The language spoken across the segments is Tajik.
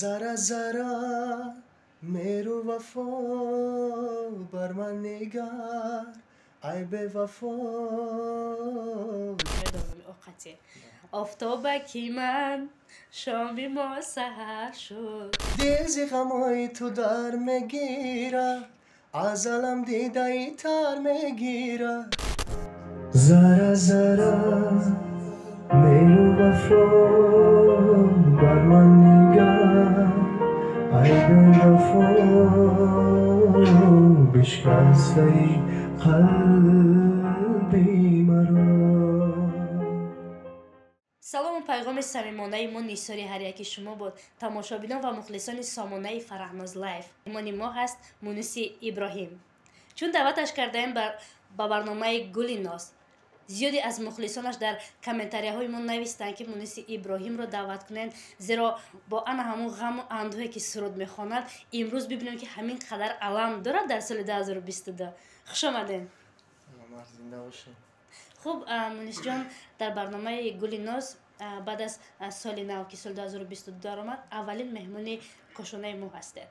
Зара зара меҳру вафо бар ман нигар, ай бевафо. Оқати офтобаки ман шоми мо саҳар шуд. Дил зи ғамҳои ту дар мегирад, аз алам дидаи тар мегирад. Зара зара меҳру вафо бар ман нигар, ай бевафо, бишкастаи қалби маро. Салому пайғоми самимонаи мо нисори ҳар яки шумо буд, тамошобинон ва мухлисони сомонаи Фараҳноз Лайф. Меҳмони мо ҳаст Муниси Иброҳим. Чун даъваташ кардаем ба барномаи Гули Ноз, зиёде аз мухлисонаш дар комментарияҳои мо навистанд, ки Муниси Иброҳимро даъват кунед, зеро бо ана ҳамун ғаму андӯҳе, ки суруд мехонад, имрӯз бибинем, ки ҳамин қадар алам дорад дар соли 2022. Хуш омадем. Зинда бошед. Хуб, Мунисҷон, дар барномаи Гули Ноз баъд аз соли нав, ки соли 2022 даромад, аввалин меҳмони кошонаи мо ҳастед.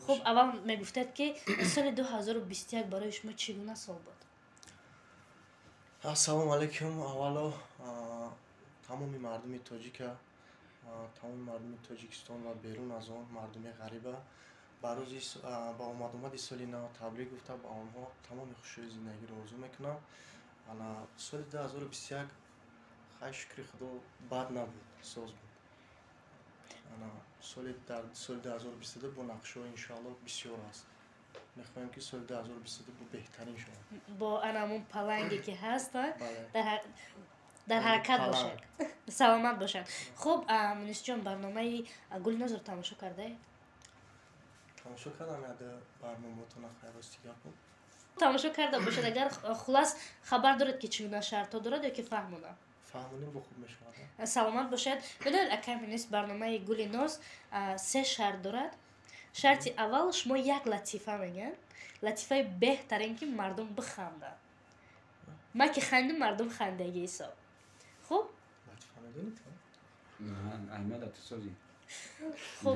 Хуб, аввал мегуфтед, ки соли 2021 барои шумо чӣ гуна сол буд? Ассалому алайкум. Аввало тамоми мардуми тоҷика, тамоми мардуми Тоҷикистон ва берун аз он мардуми ғариба ба рӯзи ба омадомади соли нав табрик гуфта, ба онҳо тамоми хушиҳои зиндагиро орзу мекунам. Ана соли 2021, хай, шукри Худо, бад набуд, соз буд. Ана соли дар соли 2022 бо нақшҳо, иншоалло, бисёр аст. Мехоҳем, ки соли 2022 бо беҳтарин шавад. Бо ана ҳамун паланге, ки ҳаст, дар ҳаракат бошад, саломат бошад. Хуб, Мунисҷон, барномаи Гулнозро тамошо кардаед? Тамошо кардам яде барномаотона, хайр, рости гапо. Тамошо карда бошад агар, хулас, хабар доред, ки чӣ гуна шартҳо дорад, ё ки фаҳмонам? Фаҳмонем, бо хуб мешавад. Саломат бошад. Медонед, акай Мунис, барномаи Гули Ноз се шарт дорад. Шарти аввал: шумо як латифа мегӯянд, латифаи беҳтарин, ки мардум биханданд. Ман ки хандим, мардум хандагӣ ҳисоб. Хуб. Латифа медонед? Аймада тусозӣ. Хуб,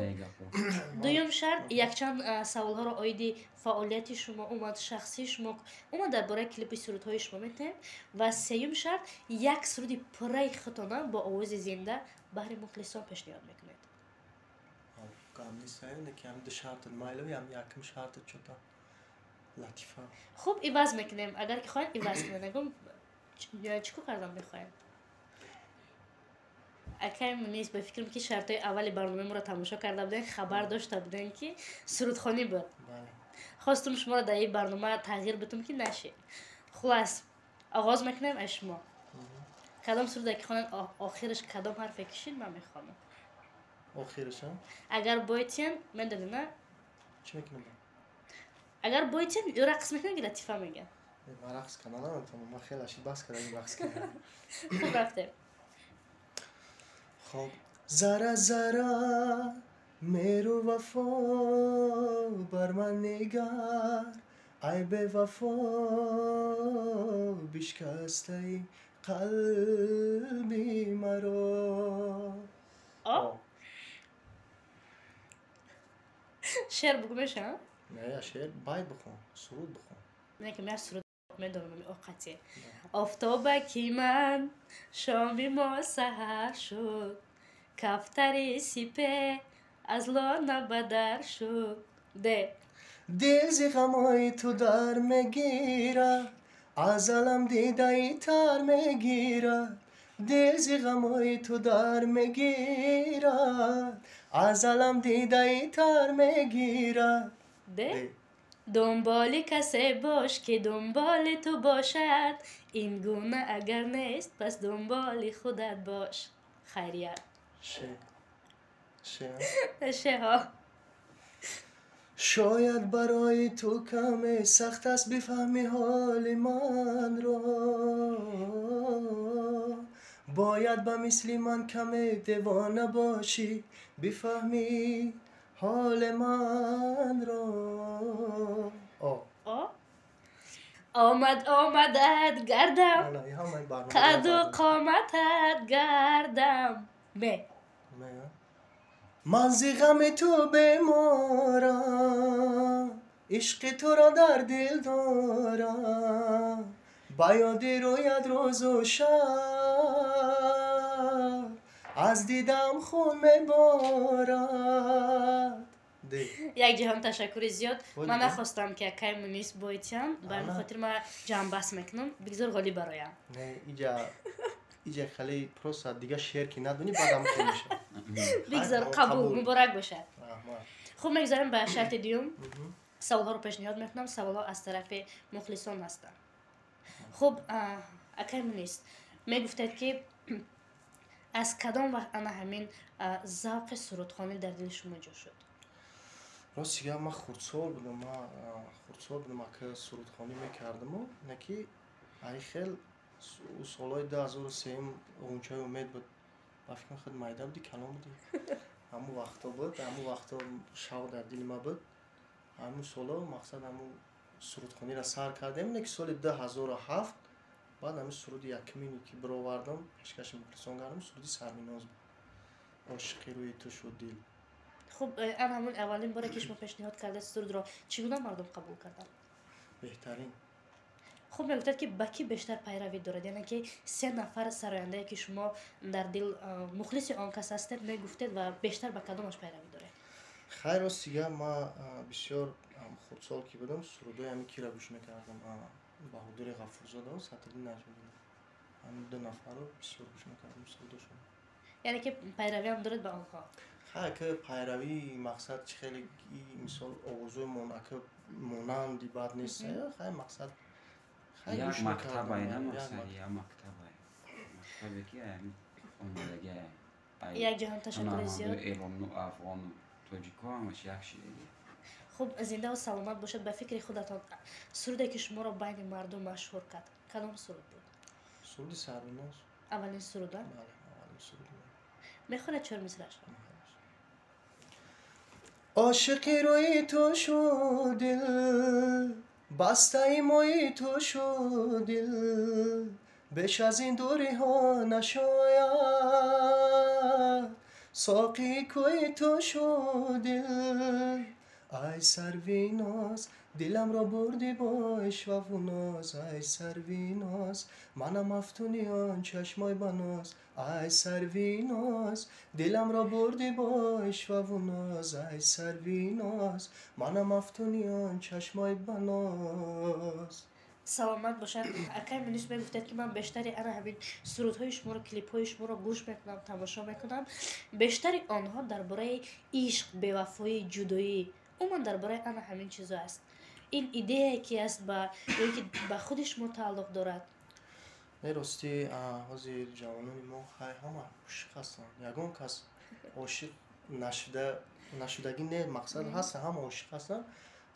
дуюм шарт: якчанд саволҳоро оиди фаъолияти шумо, умуман шахсии шумо, умуман дар бораи клипи сурудҳои шумо метаҳем. Ва сеюм шарт: як суруди пурраи худтона бо овози зинда баҳри мухлисон пешниҳод мекунед. Гап нест, ки ҳам ду шарт майло, ям якум шарт чота латифа. Хуб, иваз мекунем, агар ки хоҳед, иваз кунед. Ягон чӣ кор кардан мехоҳем? Акай Мунис, ба фикрам, ки шартҳои аввали барномаи моро тамошо карда будем, хабар дошта будем, ки сурудхонӣ буд. Хостум шуморо дар ин барнома тағйир битум, ки нашед. Хулас, оғоз мекунем аз шумо. Кадом суруде ки хонед, охираш кадом ҳарфе кишид, ман мехонам. Охираша? Агар бойтиен, медонӣ, на? Чӣ мекунам? Агар бойтиен, ё рақс мекунем, ки латифа мегӯям. Ман рақс кардан наметавонам, ман хеле ашид, бас кардам рақс кардан. Хуб, рафтем. Хоб. Зара зара меҳру вафо бар ман нигар, ай бевафо, бишкастаи қалби маро. О, шеър бугӯ мешавам? Не, шеър, байт бихон, суруд бихон. Не, ки ман суруд медонам. Оқати офтобаки ман шоми мо саҳар шуд, кафтари сипе аз лона ба дар шуд. Де. Дил зи ғамҳои ту дар мегирад, аз алам дидаи тар мегирад. Дил зи ғамҳои ту дар мегирад, аз алам дидаи тар мегирад. Де. Дунболи касе бош, ки дунболи ту бошад. Ин гуна агар нест, пас дунболи худат бош. Хайрият. Ше, ше. Шеҳо. Шояд барои ту каме сахт аст бифаҳмӣ ҳоли манро. Бояд ба мисли ман каме девона бошӣ, бифаҳмӣ ҳоли манро. О. О, омад омадат гардам. Ана, ҳамаи барнома. Қаду қоматат гардам. Ме. Ме, а? Ман зи ғами ту беморам, ишқи туро дар дил дорам, ба ёди рӯят рӯзу шаб аз дидам хун меборад. Як ҷаҳон ташаккури зиёд. Ман нахостам, ки акай Мунис бойтиям, ба ҳамин хотир ман ҷамъбаст мекунам. Бигзор ғолиб бароям. Не, иҷа хеле просто дига шеър ки надонӣ, баъдам хел мешавад. Бигзор, қабул, муборак бошад. Хуб, мегузарем ба шарти дуюм. Саволҳоро пешниҳод мекунам, саволҳо аз тарафи мухлисон ҳастанд. Хуб, акай Мунис, мегуфтед, ки аз кадом вақт ана ҳамин завқи сурудхонӣ дар дили шумо ҷо шуд? Рости гап, ман хурдсол будам, ман хурдсол будам, ака, сурудхонӣ мекардаму, не ки ай хел. Солҳои 2003 Ғунчаи умед буд, ба фикрам, худ майда будӣ, калон будӣ, ҳамун вақто буд, ҳамун вақто шавқ дар дили ман буд. Ҳамун солҳо, мақсад, ҳамун сурудхониро сар кардем, не ки соли 2007 баъд ҳамин суруди якумине ки бировардам, пешкаши мухлисон кардам, суруди Сарвиноз буд, «Ошиқи рӯи ту шуд дил». Хуб, ан ҳамун аввалин боре, ки шумо пешниҳод кардед сурудро, чӣ гуна мардум қабул карданд? Беҳтарин. Хуб, мегуфтед, ки ба кӣ бештар пайравӣ доред, яъне ки се нафар сарояндае, ки шумо дар дил мухлиси он кас ҳастед, мегуфтед, ва бештар ба кадомаш пайравӣ доред? Хайр, рости гап, ман бисёр хурдсол ки будам, сурудҳои ҳамин кира гӯш мекардам, Баҳодури Ғафурзода, Сатриддин Наҷмиддинов, ҳамин ду нафарро бисёр гӯш мекардам сурудошон. Яъне ки пайравиам доред ба онҳо? Хайр, ки пайравӣ, мақсад, чӣ хеле, мисол, овозҳои ака монанди бад нест. Хайр, мақсад, як мактабай, на, мақсад, як мактабай, мактабе ки омодагиай. Як ҷаҳон ташаккури зиёд. Эрону афғону тоҷико ҳамаш як шидаги. Хуб, зиндаву саломат бошад. Ба фикри худатон, суруде, ки шуморо байни мардум машҳур кард, кадом суруд буд? Суруди Сарвиноз. Аввалин суруда? Бале, аввалин суруд. Мехонед чор мисрашро? Ошиқи рӯи ту шуд дил, бастаи мои ту шуд дил, беш аз ин дуриҳо нашояд, соқии кӯи ту шуд дил. Ай Сарвиноз, диламро бурдӣ бо ишваву ноз, ай Сарвиноз, манам мафтуни он чашмои баноз. Ай Сарвиноз, диламро бурдӣ бо ишваву ноз, ай Сарвиноз, манам мафтуни он чашмои баноз. Саломат бошад. Акай Мунис, мегуфтед, ки ман бештари ана ҳамин сурудҳои шуморо, клипҳои шуморо гӯш мекунам, тамошо мекунам, бештари онҳо дар бораи ишқ, бевафоӣ, ҷудоӣ, умуман дар бораи ана ҳамин чизо аст. Ин идеяе ки аст ба ё ки ба худи шумо тааллуқ дорад? Не, ростӣ, ҳозир ҷавонони мо, хай, ҳама ошиқ ҳастанд, ягон кас ошиқ нашуда нашудагӣ не, мақсад, ҳастанд, ҳама ошиқ ҳастанд.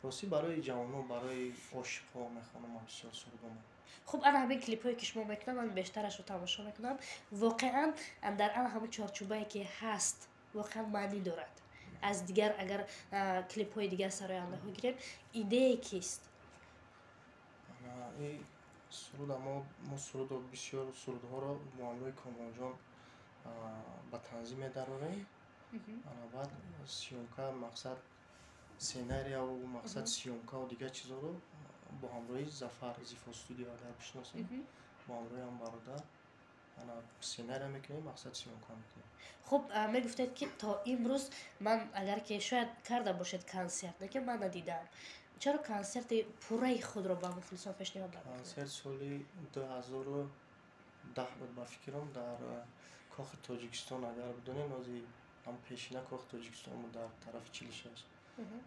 Ростӣ, барои ҷавонон, барои ошиқҳо мехонам ман бисёр сурудомо. Хуб, ана ҳамин клипҳое, ки шумо мекунам, ман бештарашро тамошо мекунам, воқеан дар ана ҳамон чорчӯбае, ки ҳаст, воқеан маънӣ дорад. Аз дигар, агар клипҳои дигар сарояндаҳо гирем, идеяи кист? Суруда мо сурудо, бисёр сурудҳоро бо ҳамроҳи Комронҷон ба танзим медарорем. Ана баъд съёмка, мақсад, сценарияву, мақсад, съёмкаву дигар чизҳоро бо ҳамроҳи Зафар, Зифо студио, агар бишносем, бо ҳамроҳи ҳам бародар ана сценария мекунем, мақсад, съёмка мекунем. Хуб, мегуфтед, ки то имрӯз ман, агар ки шояд карда бошед консерт, лекин ман надидам, чаро консерти пурраи худро ба мухлисон пешниҳод намекунед? Консерт соли 2010 буд, ба фикрам, дар Кохи Тоҷикистон, агар бидонем, ози ҳам пешина Кохи Тоҷикистон буд, дар тарафи 46,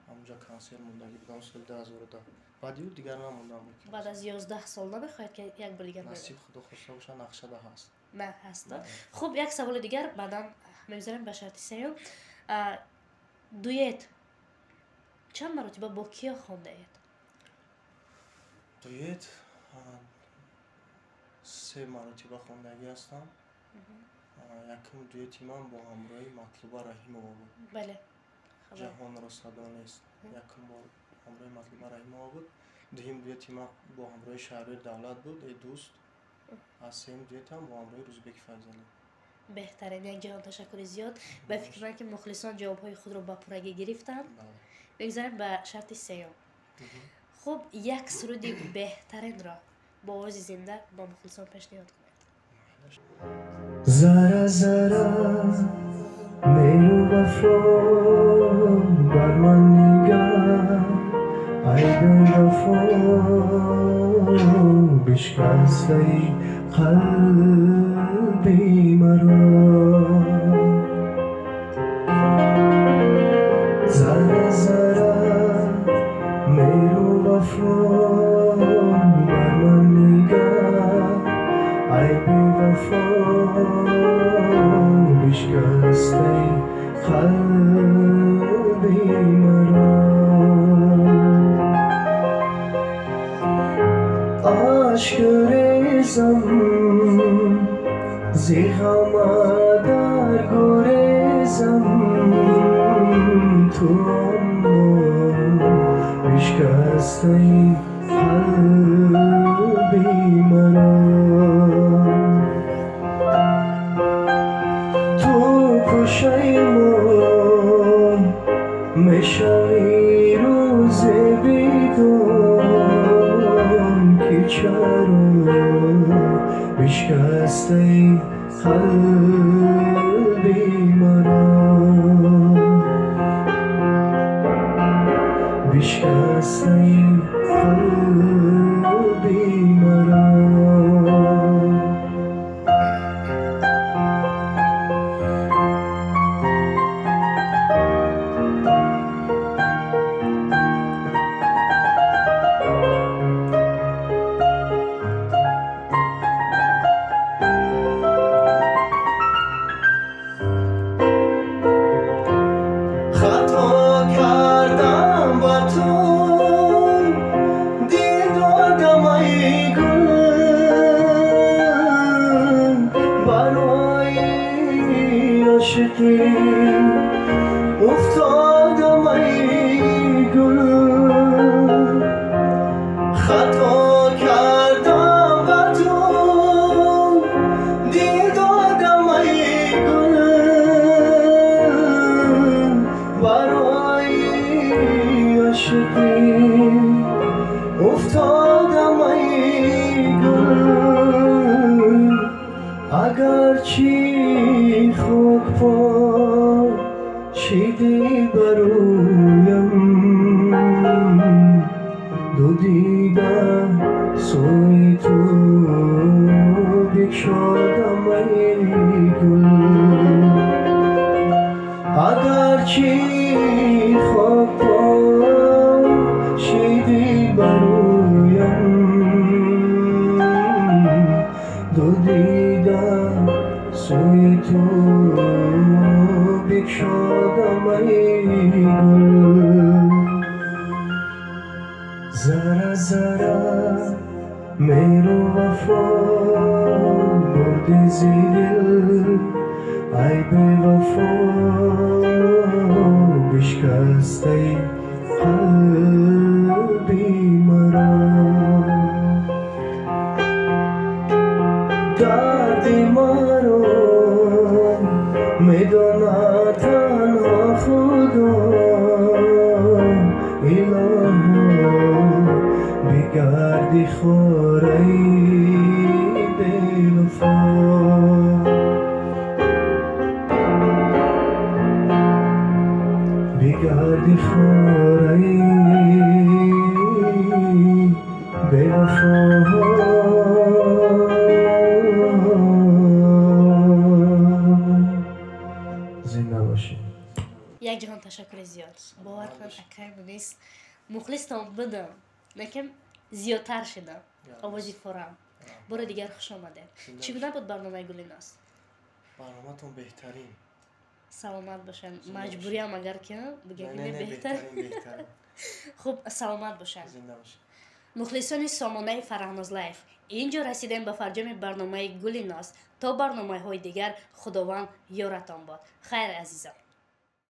ҳамонҷа консерт мондагӣ будам соли 2010. Баъди ӯ дигар намондам. Баъд аз 11 сол намехоҳед, ки як бор дигар? Насиб, худо хоста боша, нақшада ҳаст. На, ҳаст. Хуб, як саволи дигар, баъдан мегузарем ба шарти сеюм. Дуэт чанд маротиба бо киё хондаед? Дуэт се маротиба хондагӣ ҳастам. Якум дуэти ман бо ҳамроҳи Матлуба Раҳимова буд. «Ҷаҳонро садо нест», якум бор ҳамроҳи Матлуба Раҳимова буд. Дуюм дуэти ман бо ҳамроҳи Шаҳриёри Давлат буд, «Эй дӯст». Аз сеюм дуэтам бо ҳамроҳи Рӯзбеки Файзалӣ. Беҳтарин, як ҷаҳон ташаккури зиёд. Ба фикр ман ки мухлисон ҷавобҳои худро ба пуррагӣ гирифтанд. Мегузарем ба шарти сеюм. Хуб, як суруди беҳтаринро бо овози зинда ба мухлисон пешниҳод кунед. Зара зара меҳру вафо бар ман нигар, ай бевафо бишкастаи қалби маро. Зара зара меҳру вафо бар ман нигар, ай бевафо бишкастаи қалби маро. Ашк резам зи ғама дар гурезам, ту аммо бишкастаи қалби маро. Ту пушаймон мешавӣ рӯзе бидон, ки чаро бишкастаи қалби маро. Бишкастаи қалби маро. Хато кардам ба ту, дил додам ай гул, барои ошиқӣ уфтодам ай гул. Хато кардам ба ту, дил додам ай гул, барои ошиқӣ уфтодам ай гул. Агарчи хок пошидӣ бар рӯям, ду дида сӯи ту бикшодам ай гул. Агарчи хок пошидӣ бар рӯям, ду дида сӯи ту бикшодам ай гул. Зара зара меҳру вафо бурдӣ зи дил, ай бевафо бишкастаи қалби маро. Дарди маро медонад танҳо Худо, илоҳо бигарди хораи бевафо. Бигарди хораи бевафо. Зинда бошед. Як ҷаҳон ташаккури зиёд. Бовар кунед, акай Мунис, мухлистон будам, лекин зиёдтар шидам. Овози форам. Бори дигар хуш омадед. Чӣ гуна буд барномаи Гулиноз? Барноматон беҳтарин. Саломат бошанд. Маҷбуриям агар ки бигем беҳтар. Хуб, саломат бошанд. Зинда бошед. Мухлисони сомонаи Фарҳноз Лайф, инҷо расидем ба фарҷоми барномаи Гулиноз. То барномаҳои дигар Худованд ёратон бод. Хайр, азизон.